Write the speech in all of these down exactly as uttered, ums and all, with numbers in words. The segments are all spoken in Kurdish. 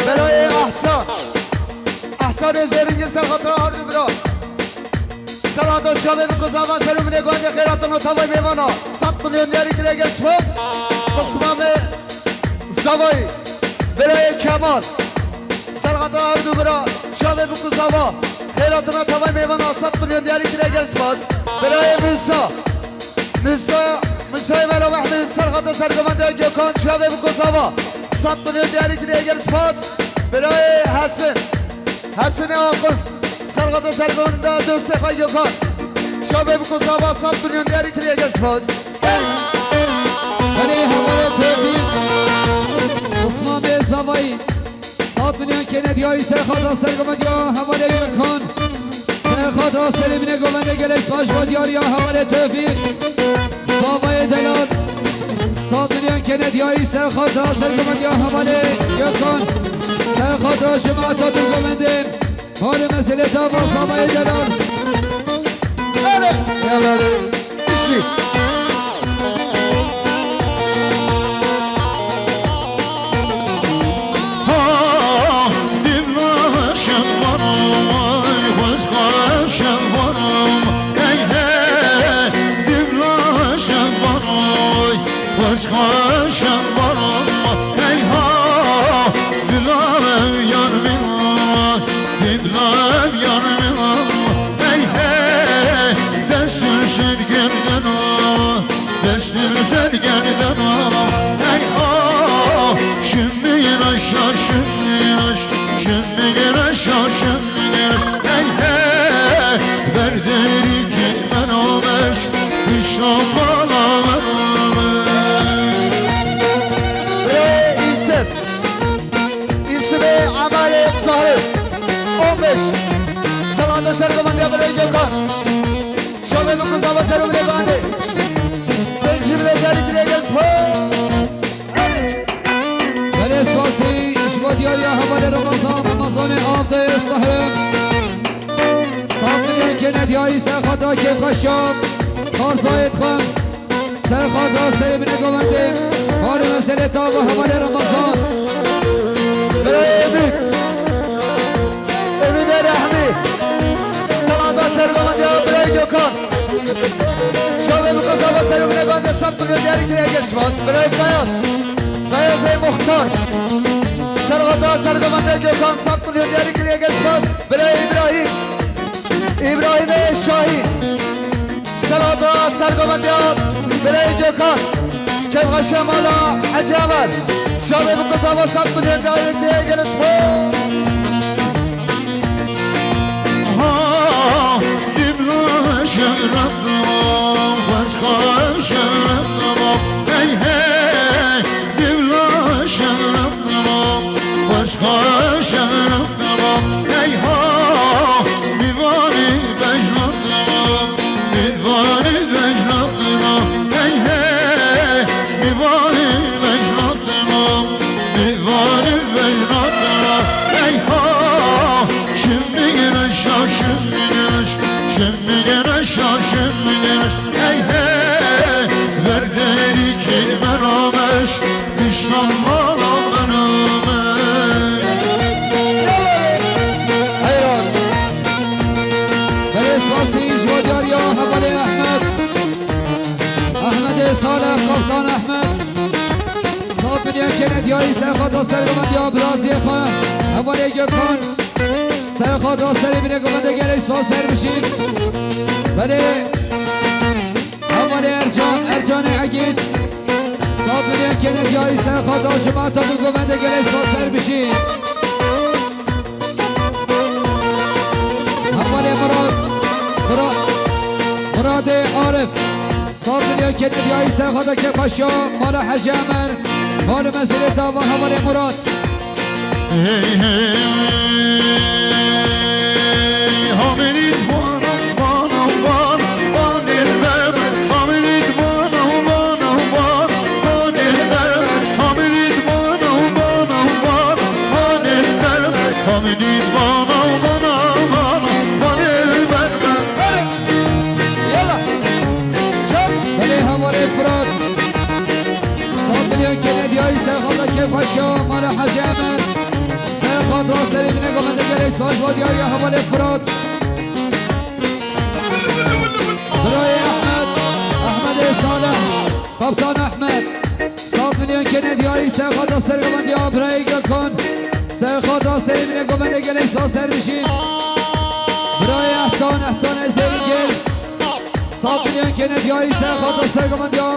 Belayê Ehsan. Ehsanê Zêringir ser xatira her du bira. Serhata çavê bi ku zava ser û minê guhê xêratina tavayê mêvana. Sed milyon diyarî kiriye, gelek spas. Osmanê Zavayî. Belayê Kemal. Ser xatira her du bira. Çavê bi ku zava. Xêratina tavayê mêvana. Sed milyon diyarî kiriye, gelek spas. Belayê Musa. Musa, Musayê me re wehmî ser xata sergovendiya Gökhan, çavê bi ku zava. Sed milyon diyarî kiriye, gelek spas. Birayê Hesin. Hesinê Aqif. Ser xata sergovendiya dostê xwe Gökhan. Çavê bi ku zava, sed milyon diyarî kiriye, gelek spas. Hey! Erê hevalê Tevfîq. Osman Bey Zavayî. Sed milyon kene diyarî ser xata sergovendiya hevalê Gökhan. Ser xata serê binê govendê, gelek spas ji bo diyariya hevalê Tevfîq. Zavayê delal. Sed milyon kene diyarî ser xata sergovendiya hevalê Gökhan. Ser xata cemaata Dûrgovendê. Harê meselê dava Zavayê delal. Erê, yalarê. Işi. Ha, dimna şevaray, xwezka şevaray, ey he, dimna şevaray, xwezka şevaray, ey ha, dilav yar min, dilav yar min, ey he, dest ser gerdena. Destimize geldim, ey ha, şimdi yine şaşırmış, şimdi yine şaşırmış, ey he, verderi ki ben olmuş, pişman olmuş. Ey Yusuf, Yusufê Emarê Zahir, on beş, salonda sergovendiya Birayê Gökhan. Çavê bi ku zava ser û binê guhê xêratina tavayê mêvana. Pêncî milê diyarî kiriye, gelek spas. Belê spasî ji bo diyariya hevalê Remezan, Remezanê Avdê Sehre. Sed milyon kene diyarî ser xatira kêfxweşiya Xarzayê dixin. Ser xatira serê binê govendê. Harê meselê tava hevalê Remezan. Birayê Ümit. Ümidê Rehmî. Salonda sergovendiya Birayê Gökhan. Çavê bi ku zava ser û binê guhê xêratina tavayê mêvana, gelek spas. Birayê Feyaz. Feyazê Muxtar. Salonda sergovendiya Gökhan, sed milyon diyarî kiriye, gelek spas. Birayê Îbrahîm. Îbrahîmê Şahîn. Salonda sergovendiya Birayê Gökhan. Kêfxweşiya mala Hecî Emer. Çavê bi ku zava, sed milyon diyarî kiriye, gelek spas. Ha, dimna şevaray, xwezka şevaray, ey he, dimna şevaray, xwezka şevaray, ey ha, mîvanê bejna. Mîvanê bejna, ey he, mîvanê bejna, mîvanê bejna, ey ha, şimdi yine şaşırmış, şimdi yine şaşırmış, ey he, verderi ki ben olmuş. Pişman olanım. Heyran. Belê spasî ji bo diyariya hevalê Ehmed. Ehmedê Salih, Kaptan Ehmed. Sed milyon kene diyarî ser xata sergovendiya biraziyê xwe. Hevalê Gökhan. Ser xata serê binê govendê, gelek spas, ser bijîn. Belê. Hevalê Ercan, Ercanê Egîd. Sed milyon kene diyarî ser xata cemaata Dûrgovendê, gelek spas, ser bijîn. Hevalê Murat, Murat, Muradê Arif. Sed milyon kene diyarî ser xata kêfxweşiya mala Hecî Emer. Mala meselê tava hevalê Murat. Hey, hey, hey, hamenî bana, bana, bana, bana, bana, hamenî bana, bana, bana, bana, hamenî bana, bana, bana, hamenî bana, bana, bana, bana, bana. Yalla. Çal. Belê hevalê Firat. Sed milyon kene diyarî Serxata kêfxweşiya mala Hecî Emer. Serxat ra serê binê govendê gelek spas bo diyariya hevalê Firat. Birayê Ehmed, Ehmedê Salih, Kaptan Ehmed. Sed milyon kene diyarî serxata sergovendiya birayê Gökhan. Serxata serê binê govendê gelek spas ser bijî. Birayê Ehsan, Ehsanê Zevîngil. Sed milyon kene diyarî serxata sergovendiya.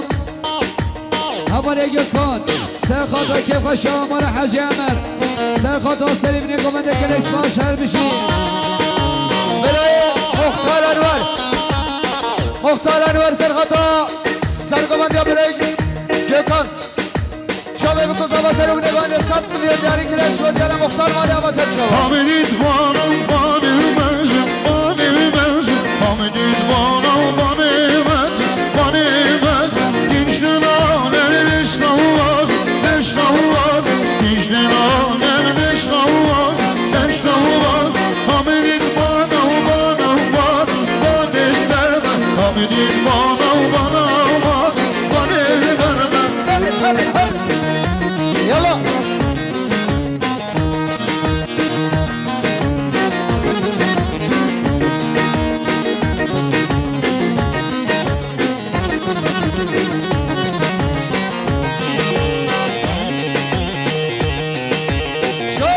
Hevalê Gökhan, serxata kêfxweşiya mala Hecî Emer, serxata serê binê govendê gelek spas ser bijî. Birayê Muxtar Enwer. Muxtar Enwer serxata sergovendiya birayê Gökhan. Çavê biko zava serê binê govendê sed milyon diyarî kire, ji bo diyara Muxtar malê ava ser çava. Hamidît bana, bana, bana, bana, bana. Hamidît bana, bana, bana. Banê me, gençlere, gençlere, gençlere, gençlere, hamidît bana, bana, bana, banê me, hamidît bana, bana, bana, banê me. Hadi, hadi, hadi. Yalla. Şo,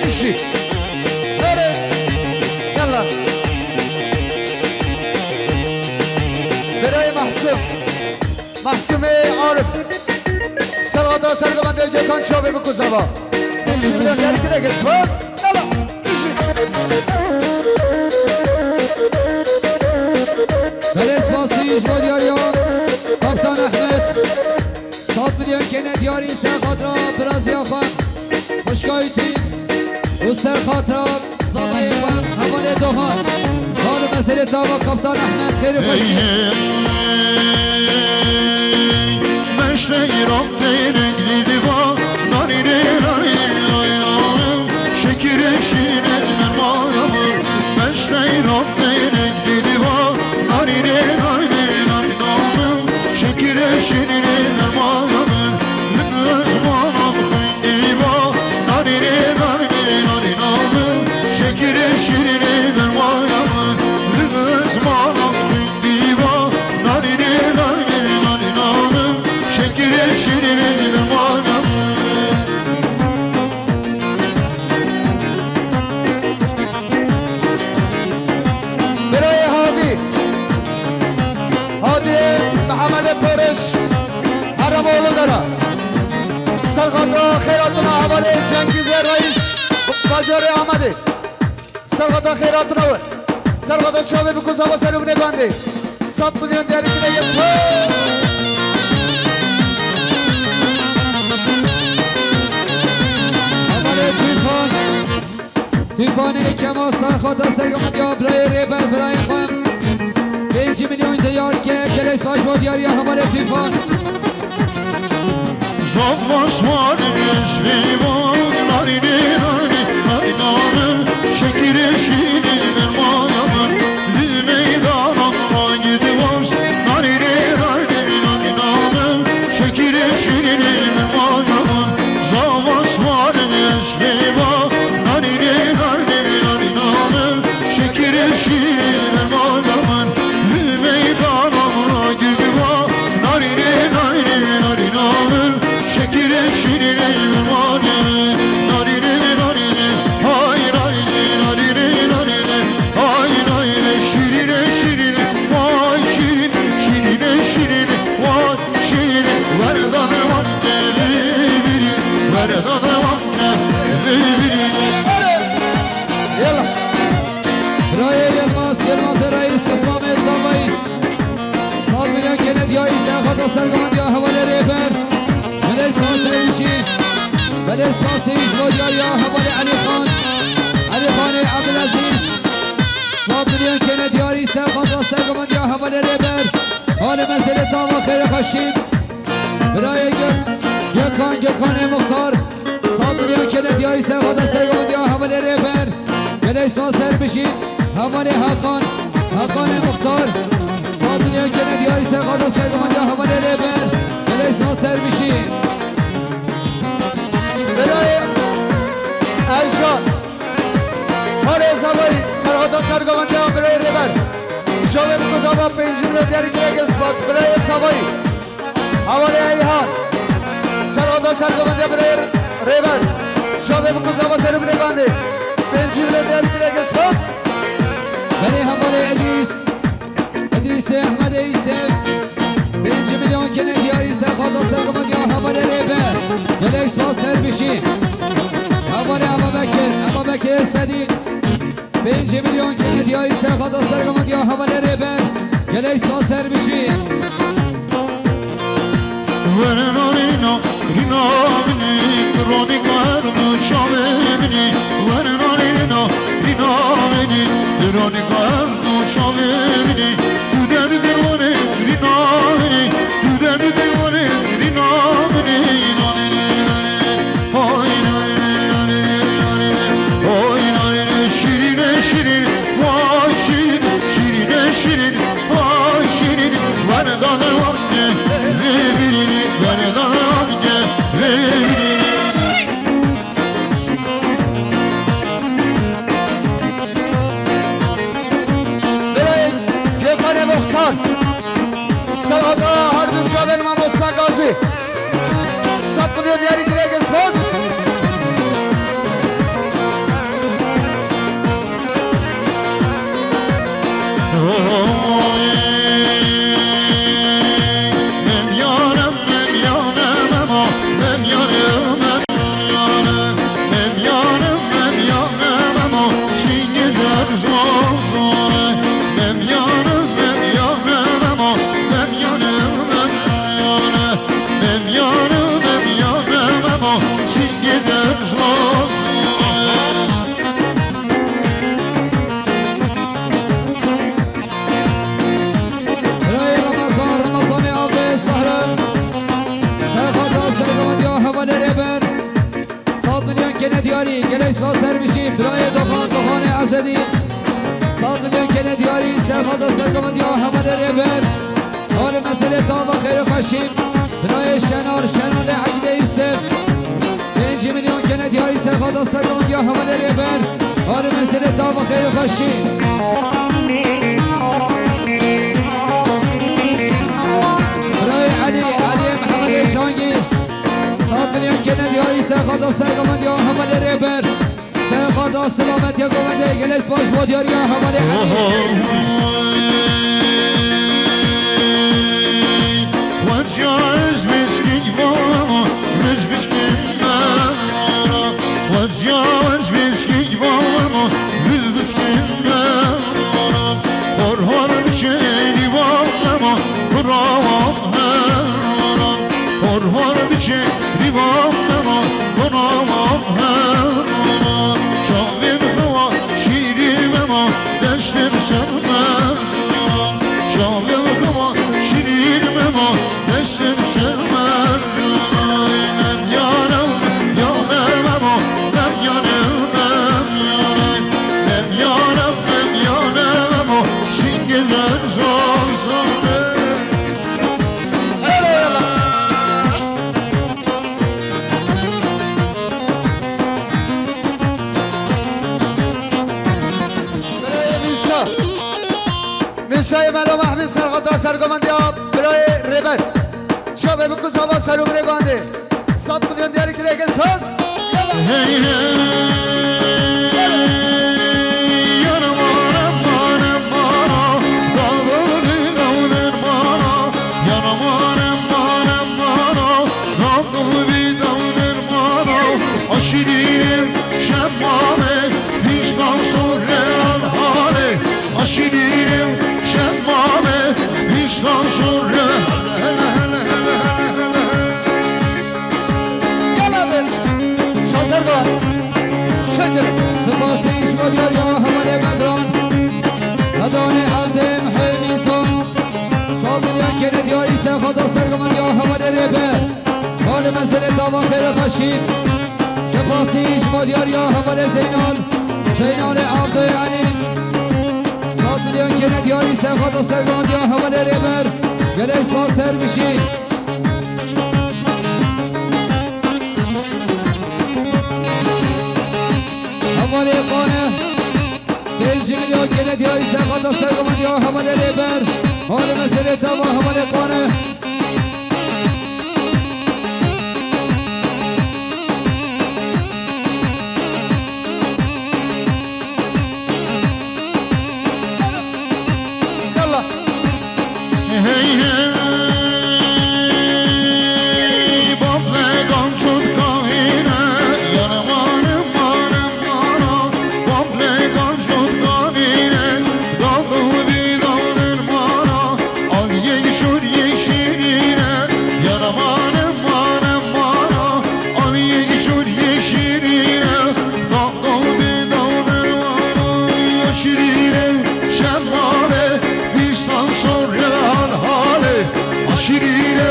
işi. Hadi. Yalla. Birayê Mahsûm. Mahsûmê Arif. Serxata sergovendê Gökhan çavê biko zava. Şimdi dergire geçmez. Yalla. Belê spasî ji bo diyariya Kaptan Ehmed. Sed milyon kene diyarî serxatra biraziya xwe. Xwişka wî tî û serxatra zavayê xwe hevalê Dohan. Xal û meselê tava Kaptan Ehmed xêr û xweşî. Meşteyran tênek dîdiva, narînê, narînê, narînê, şekirê şîrê min maya min. Meşteyran tênek dîdiva, narînê, narînê, narînê, şekirê şîrê min maya min. Min zimanam xwîn dîva, narînê, narînê, narînê, şekirê şîrê min maya min. Min zimanam xwîn dîva, narînê, narînê, narînê, şekirê şîrê min maya min. Birayê Hadî, Hadî Mihemedê Pêriş, Heremoğlu Dere. Serxata xêratina hevalê Cengîzê Reîş, bajarê Amedê. Serxata xêratina we. Serxata çavê biko zava serê binê bandê. Sed milyon diyarî kine yes. Amanê Tufan. Tufan ê Kemal serxata sergovendiya birayê Rêber birayê xwe. Pênc milyon diyar ke gelek spas bo diyariya hevalê Tufan. Zaf baş war, eşbî var, narînê, narînê, narînê, şekirê şîrê min maya min. Li meydanan ragî diwaş, narînê, narînê, narînê, şekirê şîrê min maya min. Zaf baş war, eşbî var, narînê, narînê, narînê, şekirê şîrê min maya min. Li meydanan ragî diwaş, narînê, narînê, narînê, şekirê şîrê min maya min. Narînê, narînê, hay narînê, narînê, narînê, hay narînê, şîrînê, şîrînê, vay şîrîn, şîrînê, şîrînê, vay şîrînê, werdanê wan ne bîrî, werdanê wan ne bîrî. Yalla. Birayê Yilmaz, Yilmazê Reîs, Osmanê Zavayî. Sed milyon kene diyarî serxata sergovendiya hevalê Rêber. Belê spasê wî jî. Belê spasê wî ji bo diyariya hevalê Elî Xan. Elî Xanê Ebdulezîz. Sed milyon kene diyarî serxata sergovendiya hevalê Rêber. Halê meselê tava xêrê xweşî. Birayê Gök-, Gökhan, Gökhanê Muxtar. Sed milyon kene diyarî serxata sergovendiya hevalê Rêber. Gelek spas ser bijî. Hevalê Hakan, Hakanê Muxtar. Sed milyon kene diyarî serxata sergovendiya hevalê Rêber. Gelek spas ser bijî. Sergovendiya birayê Rêber. Çavê bi kuzava pêncî milyon diyarî kire, gelek spas. Birayê Savayî. Hevalê Eyhan. Serhata sergovendiya birayê Rêber. Çavê bi kuzava serê binê bandê. Pêncî milyon diyarî kire, gelek spas. Belê hevalê Edîs. Edîsê Ehmedê Îsê. Pêncî milyon kene diyarî serhata sergovendiya hevalê Rêber. Gelek spas, ser bijî. Hevalê Ebabekir. Ebabekir Sedîq. Pêncî milyon kene diyarî serhata sergovendiya hevalê Rêber. Gelek spas, ser bijî. Were rîna, rîna min ê, ronî kar û çavê min ê. Were rîna, rîna min ê, ronî kar û çavê min ê. Tu de didin were rîna min ê, tu de didin were rîna min ê. Oy, nane, nane, nane, nane, nane. Oy, nane, şirine, şirin, vay şirin, şirine, şirin, vay şirin. Verdane vanke, revirini, verdane vanke, revirini. Belê Gökhanê Muxtar. Serhata her du şavên mamosta Gazî. Sed milyon diyarî kire, gelek spas. Mem yarim, mem yarim, mem yarim, mem yarim. Mem yarim, mem yarim, mem o, şîngê zer zor zor. Mem yarim, mem yarim, mem o, mem yarim, mem yarim. Mem yarim, mem yarim, mem o, şîngê zer zor zor. Birayê Remezan, Remezanê Avdê Sehra. Serhata sergovendiya hevalê Rêber. Sed milyon kene diyarî, gelek spas, ser bijî. Birayê Doxan, Doxanê Ezedî. Sed milyon kene diyarî, serhata sergovendiya hevalê Rêber. Alê meselê tava xêr û xweşî. Birayê Şenar, Şenarê Egdê Yusuf. Pêncî milyon kene diyarî, serhata sergovendiya hevalê Rêber. Alê meselê tava xêr û xweşî. Birayê Elî, Elî Mihemedê Çangî. Sed milyon kene diyarî, serhata sergovendiya hevalê Rêber. Serhata selametiya govendê, gelek spas bo diyariya hevalê Elî. Wezya ez miskin vamo, ez miskin vamo. Wezya ez miskin vamo, ez miskin vamo. Hor hor diçe dîvan me ma, kurawan heran. Hor hor diçe dîvan me ma, kurawan heran. Çavê min hewa şîrî me ma, destê min ser me. Çavê min hewa şîrî me ma, destê min ser me. Mîsa. Mîsayê Melo Mehmî serhata sergovendiya birayê Rêber. Çavê bi kuzava ser û birê bandê. Sed milyon diyarî kire, gelek spas. Hey, hey. Yara mara, mara, mara. Dağları dağdır mara. Yara mara, mara, mara. Dağları dağdır mara. Aşirim şemmame. Piştan sure alhare. Aşirim şemmame. Piştan sure. Gel abi. Şanslar var. Çekin. Spasî ji bo diyariya hevalê Bedran. Bedranê Evdê Mihê Mîzan. Sed milyon kene diyarî serhata sergovendiya hevalê Rêber. Alê meselê tava xêr û xweşî. Spasî ji bo diyariya hevalê Zeynal. Zeynalê Evdê Elî. Sed milyon kene diyarî serhata sergovendiya hevalê Rêber. Gelek spas, ser bijî. Hevalê Qane, Pêncî milyon kene diyarî serqata sergomandiya hevalê Rêber. Halê meselê tava hevalê Qane. Yalla. Hey, hey, bafle gamşut kahine, yanım, anım, anım, anım, bafle gamşut kahine, daldı bir daldır bana, al yeşil yeşiline, yanım, anım, anım, anım, al yeşil yeşiline, daldı bir daldır bana, şirine, şemmale, viştan sor hal hale, aşirine,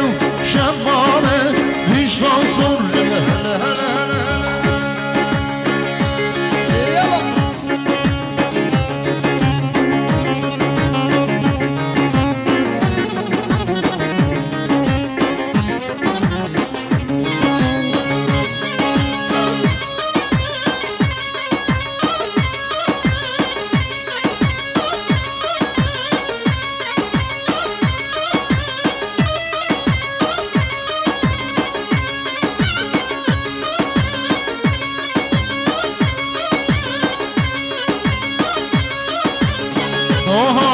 şemmale, viştan sor hele hele hele hele. Yalla. Oha,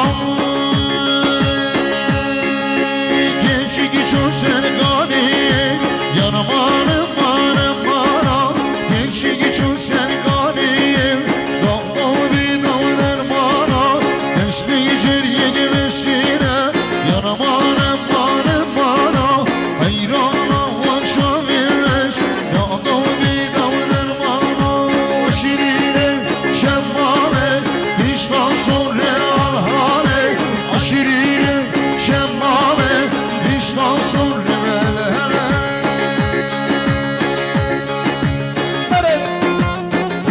gençlik çok sergani, yanım, anım, anım, anım. Gençlik çok sergani, dağ, dağ, bir dağ dermana, gençlik içeriye girmesine, yanım, anım, anım, anım. Hayran, Allah, şavirleş, ya, dağ, bir dağ dermana, şirine, şemmame, viştan sor real hale, aşirine, şemmame, viştan sor real hele. Hele.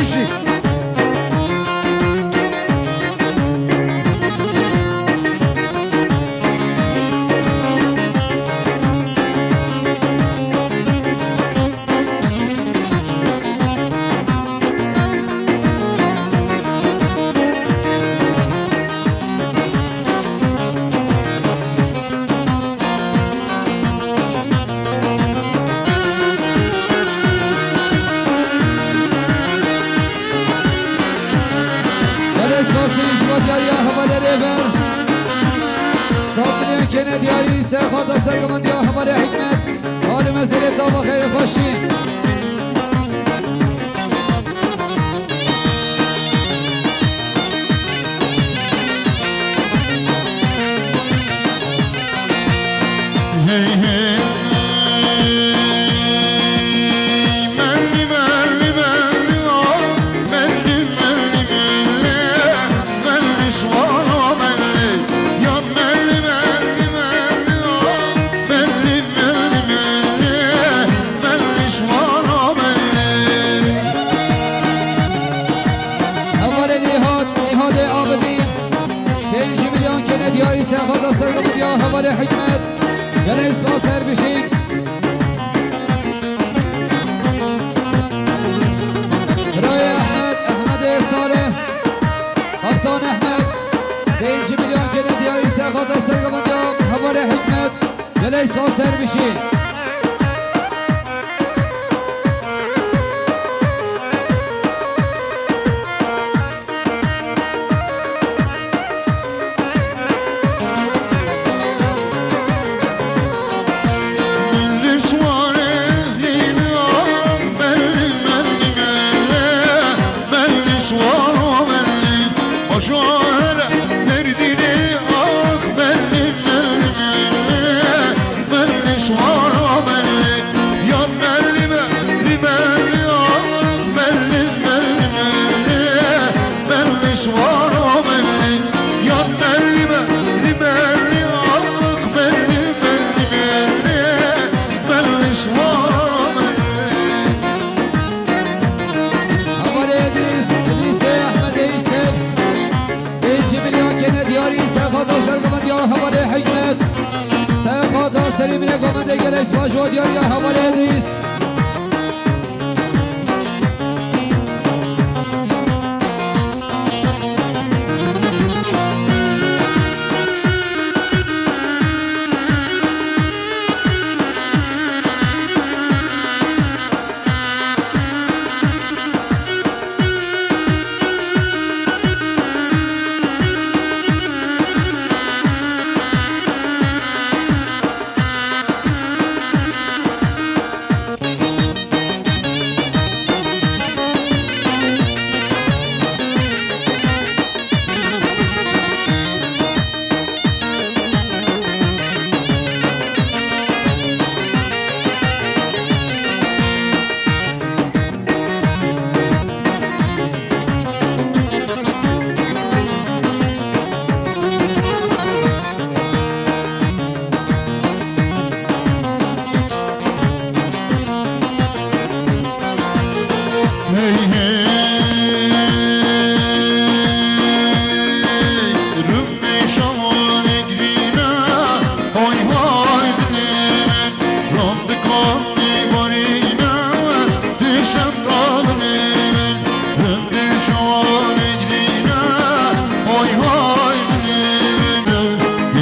Dişi. Belê spasî ji bo diyariya hevalê Rêber. Sed milyon kene diyarî serqata sergomandiya hevalê Hikmet. Halê meselê tava xêr û xweşî. Hey, hey. Melli, melli, melli, ah. Melli, melli, melli. Melli, suana melli. Ya melli, melli, melli, ah. Melli, melli, melli. Melli, suana melli. Hevalê Nîhat, Nîhadê Abidîn. Pêncî milyon kene diyarî serqata sergomandiya hevalê Hikmet. Gelek spas her bijîn. Birayê Ehmed, Ehmedê Salih, Kaptan Ehmed, pêncî milyon kene diyarî serqata sergomandiya hevalê Hikmet. Gelek spas her bijîn. Melli, suana melli, ya melli, melli, melli, ah, melli, melli, melli, melli, suana melli, ya melli, melli, melli, ah, melli, melli, melli, melli, suana melli. Hevalê Edîs, Edîsê Ehmedê Yusuf. Pêncî milyon kene diyarî serqata sergomandiya hevalê Hikmet. Serqata serî mine gomendê gelek spas ji bo diyariya hevalê Edîs. Hey, hey, rûnê şawanê girîne, hay, hay, dilê min, ram dikanî barîne, dişem radinê min, rûnê şawanê girîne, hay, hay, dilê min, ew,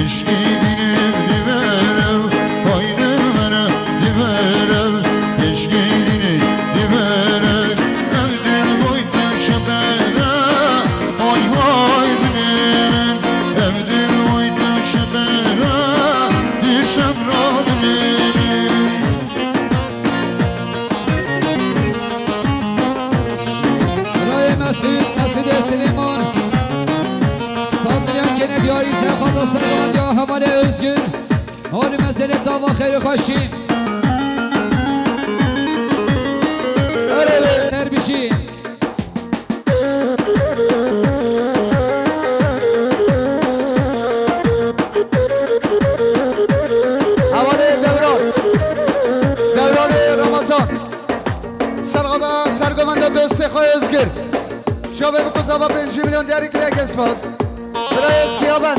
eşkê dînê li ber ew, hay, li ber ew, li ber ew, eşkê dînê li ber ew. Ev dil boy tu şebere, oy, oy, dilê min. Ev dil boy tu şebere, dişem radinê min. Birayê Mesûd, Mesûdê Silêman. Sat milyon kêne diyarî ser xata serbandiya hevalê Özgür. Holî mezelê tava xêr û xweşî. Her bijî. Hevalê Devran. Devranê Ramazan. Serxada sergovenda dostê xwe Özgür. Çavê bi ku zava pêncî milyon diyarî kiriye, gelek spas. Birayê Siyaben.